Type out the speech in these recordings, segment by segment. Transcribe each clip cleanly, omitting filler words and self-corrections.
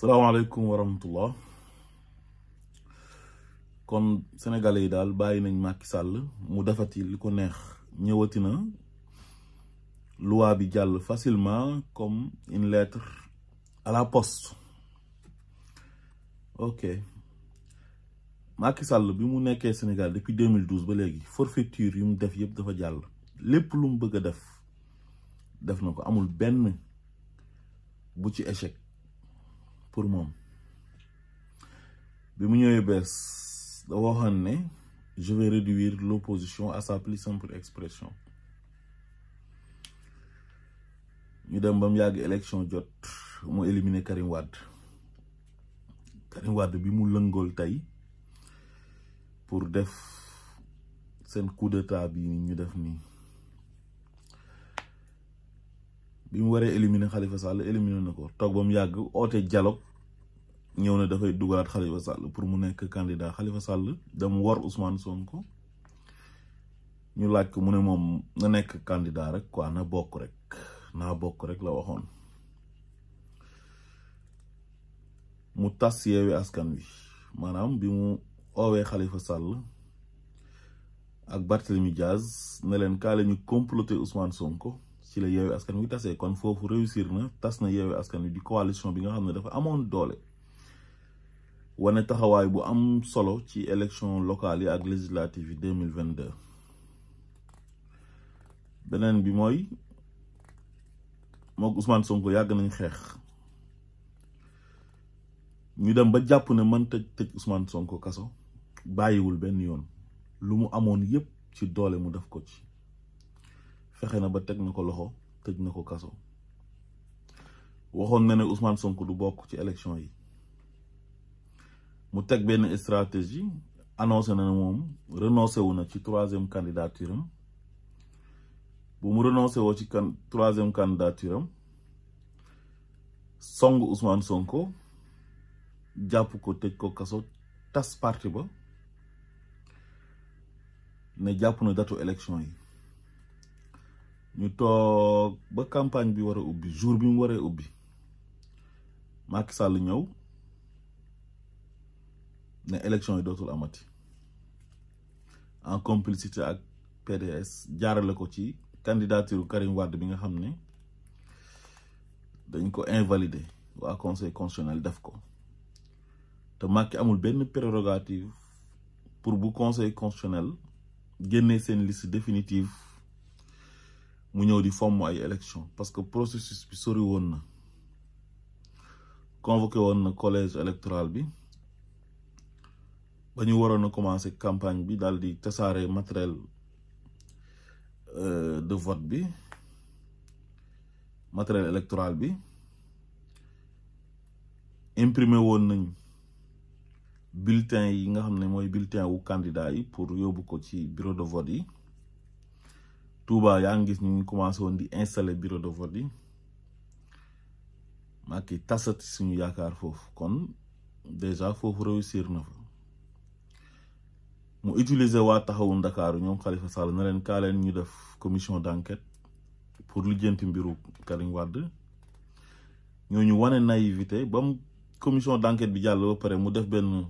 salaamaaleykum wa rahmatullah. kon sénégalais yi daal bàyyi nañ Macky Sall mu defati li ko neex, ñëwati na loi bi jàll facilement comme une lettre à la poste. ok Macky Sall bi mu nekkee Sénégal depuis 2012 ba léegi forfaiture yu mu def yëpp dafa jàll. lépp lu mu bëgg a def na ko, amul benn bu ci échec pour moom. bi mu ñëwee bees da waxoon ne je vais réduire l'opposition à sa plus simple expression. ñu dem ba mu yàgg élection jot mu éliminer Karim Wade. Karim Wade bi mu lëngool tey pour def seen coup d'état bi ñu def nii. bi mu waree éliminer Khalifa Sall éliminer na ko, toog ba mu yàgg oote dialogue ñëw na dafay dugalaat Khalifa Sall pour mu nekk candidat. Khalifa Sall dem war Ousmane Sonko ñu laaj ko mu ne moom na nekk candidat rek quoi, na bokk rek la waxoon. mu tas Yewwi Askan Wi, maanaam bi mu oowee Khalifa Sall ak Barthélemy Diaz ne leen kaa la ñu comploter Ousmane Sonko, ci la Yewwi Askan Wi tasee. kon foofu réussir na, tas na Yewwi Askan Wi di coalition bi nga xam ne dafa amoon doole, wane taxawaay bu am solo ci élection locale yi ak législative yi 2022. beneen bi mooy mook Ousmane Sonko yàgg nañ xeex, ñu dem ba jàpp ne mën tëj Ousmane Sonko kaso, bàyyiwul benn yoon. lu mu amoon yépp ci doole mu def ko ci, fexe na ba teg na ko loxo, tëj na ko kaso. waxoon na ne Ousmane Sonko du bokk ci élection yi. mu teg benn stratégie, annoncé na ne moom renoncé wu na ci 3e candidature am. bu mu renoncé woo ci 3e candidature am, song Ousmane Sonko, jàpp ko tëj ko kaso, tas parti ba, ne jàpp na datu élection yi. ñu toog ba campagne bi war a ubbi, jour bi mu waree ubbi, Macky Sall ñëw ne élection yi dootul amati, en complicité ak PDS, jaarale ko ci candidature Karim Wade bi nga xam ne dañ ko invalider, waa conseil constitutionnel def ko. te Macky amul benn prérogative pour bu conseil constitutionnel génnee seen liste définitive mu ñëw di fomm ay élection, parce que processus bi sori woon na. convoqué woon na collège électoral bi ba ñu waroon a commencer campagne bi, daal di tasaare matériel de vote bi, matériel électoral bi. imprimé woon nañ bulletin yi nga xam ne mooy bulletin wu candidat yi pour yóbbu ko ci bureau de vote yi. Touba yaa ngi gis ñu ngi commencé woon di installer bureau de vote yi. Macky tasati suñu yaakaar foofu. kon déjà foofu réussir na fa. mu utiliser waa taxawu Ndakaaru ñoom Khalifa Sall na leen kaa leen ñu def commission d'enquête pour lijjanti mbiru Karim Wade. ñooñu wane naïveté ba mu commission d'enquête bi jàll ba pare mu def benn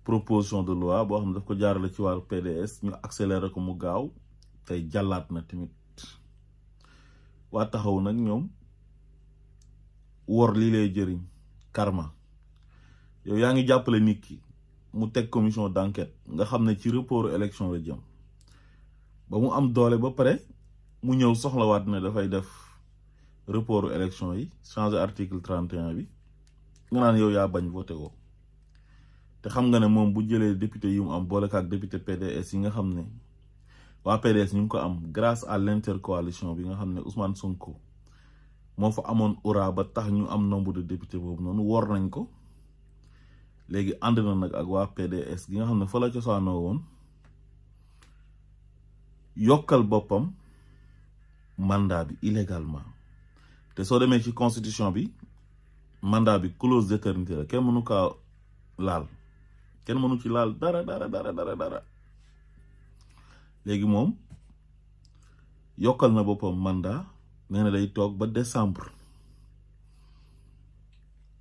proposition de loi boo xam ne daf ko jaarale ci wàllu PDS, ñu accéléré ko mu gaaw. tey jàllaat na tamit. waa taxaw nag ñoom wor lii lay jëriñ, karma. yow yaa ngi jàppale nit ki mu teg commission d'enquête nga xam ne ci report élection la jëm, ba mu am doole ba pare mu ñëw soxlawaat ne dafay def report élection yi, changer article 31 bi, nga naan yow yaa bañ voté woo. te xam nga ne moom bu jëlee député yu mu am boole ak député PDS yi nga xam ne waa PDS ñu ngi ko am grâce à l'intercoalition bi nga xam ne Ousmane Sonko moo fa amoon aura ba tax ñu am nombre de député boobu noonu, wor nañ ko. léegi ànd na nag ak waa PDS gi nga xam ne fa la cosaanoo woon, yokkal boppam mandat bi illégalement. te soo demee ci constitution bi, mandat bi clause d'éternité la, kenn mënu kaa laal, kenn mënu ci laal dara. léegi moom yokkal na boppam mandat, nee na day toog ba décembre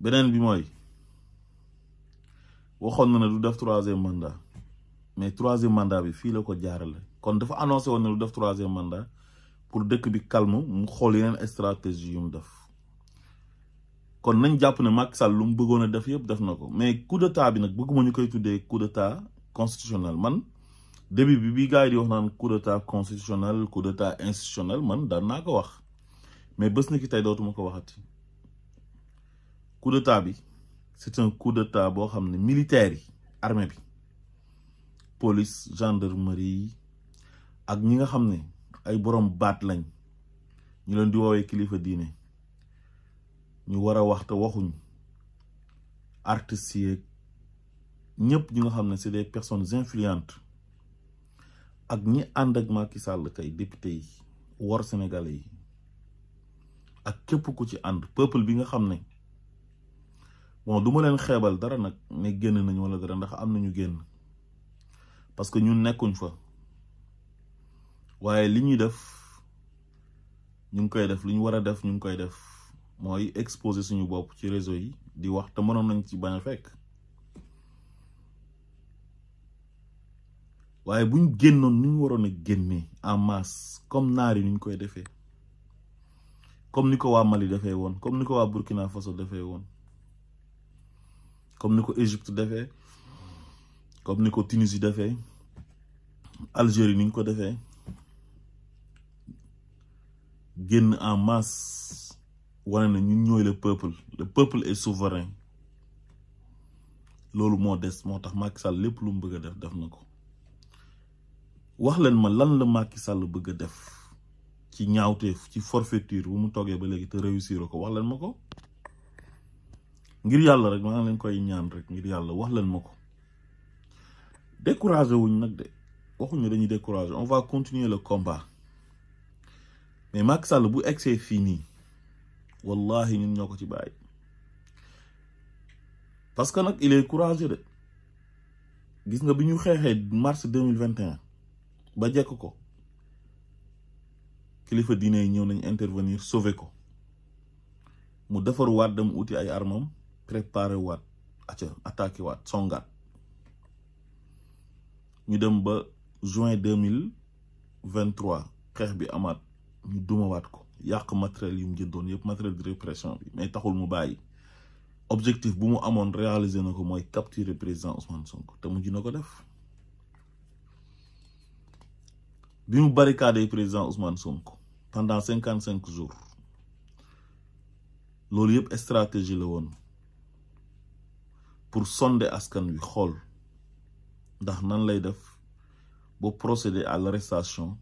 beneen bi mooy waxoon na ne du def 3e mandat mais 3e mandat bi fii la ko jaarale kon dafa annoncé woon ne du def 3e mandat pour dëkk bi calme mu xool yeneen stratégie yu mu def kon nañ jàpp ne Macky Sall lu mu bëggoon a def yëpp def na ko mais coup d'état bi nag bëgguma ñu koy tuddee coup d'état constitutionnel man début bi gars yi di wax naan coup d'état constitutionnel coup d'état institutionnel man daan naa ko wax mais bés na ki tey dootuma ko waxati coup d'état bi c'est un coup d'état boo xam ne militaire yi armée bi police gendarmerie ak ñi nga xam ne ay borom baat lañ ñu leen di woowee kilifa diine ñu war a wax te waxuñ artistes yi ñëpp ñi nga xam ne c'est des personnes influentes ak ñi ànd ak Macky Sall kay député yi war sénégalais yi ak képp ku ci ànd peuple bi nga xam ne bon du ma leen xeebal dara nag ne génn nañu wala dara ndax am nañu génn parce que ñun nekkuñ fa waaye li ñuy def ñu ngi koy def li ñu war a def ñu ngi koy def mooy exposer suñu bopp ci réseau yi di wax te mënoon nañ ci bañ a fekk waaye buñ génnoon ni ñu waroon a génnee en masse comme naar yi ni ñu koy defee comme ni ko waa Mali defee woon comme ni ko waa Burkina Faso defee woon comme ni ko Égypte defee comme ni ko Tunisie defee Algérie ni ñu ko defee génn en masse wane na ñun ñooy le peuple est souverain loolu moo des moo tax Macky Sall lépp lu mu bëgg a def na ko wax leen ma lan la Macky Sall bëgg a def ci ñaawteef ci forfaiture bu mu toogee ba léegi te réussir ko wax leen ma ko ngir yàlla rek maa ngi leen koy ñaan rek ngir yàlla wax leen ma ko découragé wuñ nag de waxuñu dañuy découragé on va continuer le combat mais Macky Sall bu egsee fii nii wallahi ñun ñoo ko ci bàyyi parce que nag il est courageux de gis nga bi ñu xeexee mars 2021 ba jekk ko kilifa diine yi ñëw nañ intervenir sauver ko mu defar waat dem uti ay armam préparé waat attaqué waat songaat ñu dem ba juin 2023 xeex bi amaat ñu dumawaat ko yàq matériel yu mu jëndoon yëpp matériel de répression bi mais taxul mu bàyyi objectif bu mu amoon réaliser na ko mooy capturer président Ousmane Sonko te mujj na ko def bi mu barricadé président Ousmane Sonko pendant 55 jours loolu yëpp stratégie la woon pour sonder askan wi xool ndax nan lay def ba procéder à l'arrestation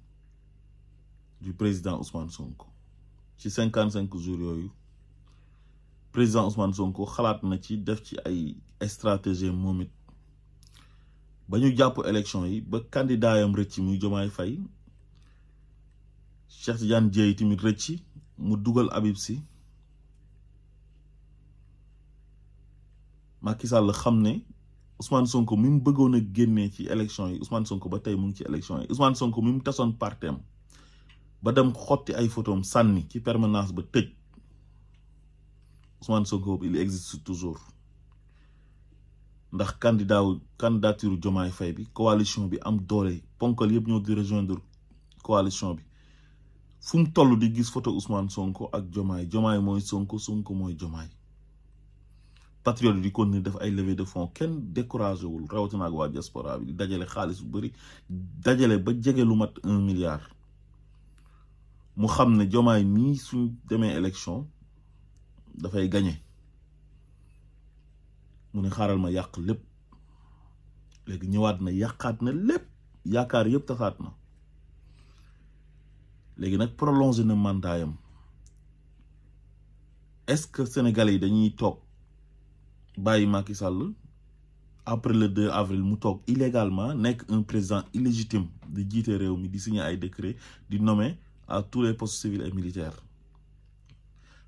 du président Ousmane Sonko ci 55 jours yooyu président Ousmane Sonko xalaat na ci def ci ay stratégie moom it ba ñu jàpp élection yi ba candidat yam rëcc muy Diomaye Faye Cheikh Tidiane Dièye tamit rëcc mu dugal Habib Sy Macky Sall xam ne Ousmane Sonko mi mu bëggoon a génnee ci élection yi Ousmane Sonko ba tey mu ngi ci élection yi Ousmane Sonko mi mu tasoon partem ba dem xotti ay photom sànni ci permanence ba tëj Ousmane Sonko il existe toujours ndax candidature Diomaye Faye bi coalition bi am doole ponkal yëpp ñoo di rejoindre coalition bi fu mu toll di gis photo Ousmane Sonko ak Diomaye mooy Sonko mooy Diomaye patriote di continuer def ay levée de fonds kenn découragé wul rawatina ak waa diaspora bi di dajale xaalis bu bëri dajale ba jege lu mat 1 milliard mu xam ne Diomaye mii suñ demee élection dafay gagné mu ne xaaral ma yàq lépp léegi ñëwaat na yàqaat na lépp yaakaar yëpp tasaat na léegi nag prolongé na mandaayam est-ce que sénégalais yi dañuy toog bàyyi Macky Sall après le 2 avril mu toog illégalement nekk un président illégitime di jiite réew mi di signer ay décret di nommer à tous les postes civils et militaires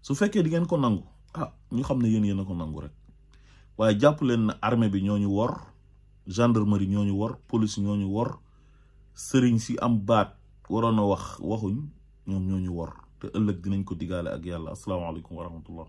su fekkee di ngeen ko nangu ñu xam ne yéen a ko nangu rek waaye jàpp leen na armée bi ñoo ñu wor gendarmerie ñoo ñu wor police ñoo ñu wor sëriñ si am baat waroon a wax waxuñ ñoom ñoo ñu wor te ëllëg dinañ ko digaale ak yàlla asalaamaaleykum wa rahmatullah